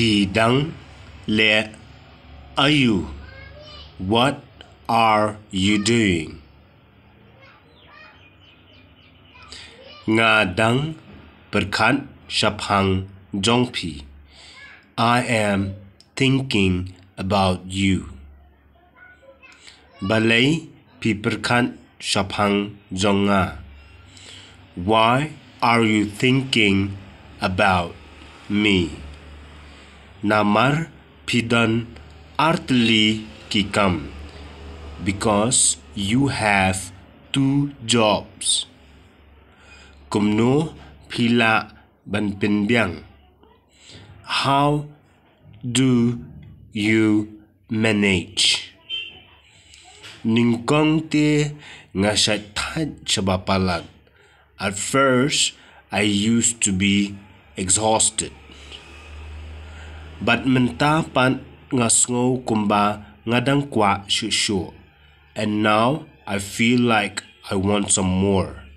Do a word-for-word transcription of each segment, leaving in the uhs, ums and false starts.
Phi dang leh aïu? What are you doing? Nga dang pyrkhat shaphang jong phi. I am thinking about you. Balei phi pyrkhat shaphang jong nga? Why are you thinking about me? Namar phi don artylli ki kam. Because you have two jobs. Kumno phi lah ban pynbiang? How do you manage? Nyngkong te nga shait thait shaba palat. At first, I used to be exhausted. But mynta pat nga sngew kumba nga dang kwah shuh shuh. And now I feel like I want some more.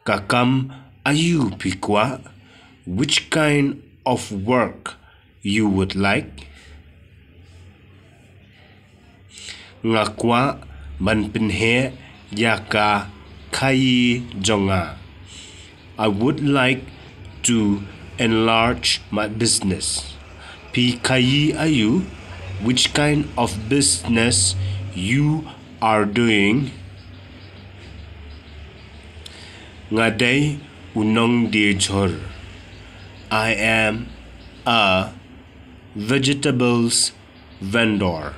Ka kam aïu phi kwah? Which kind of work you would like? Nga kwah ban pynheh ïa ka khaïi jong nga. I would like to enlarge my business. Phi khaïi aïu? Which kind of business you are doing? Nga dei u nongdie jhur. I am a vegetables vendor.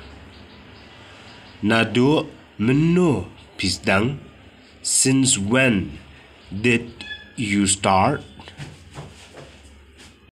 Naduh mynno phi sdang? Since when did you start?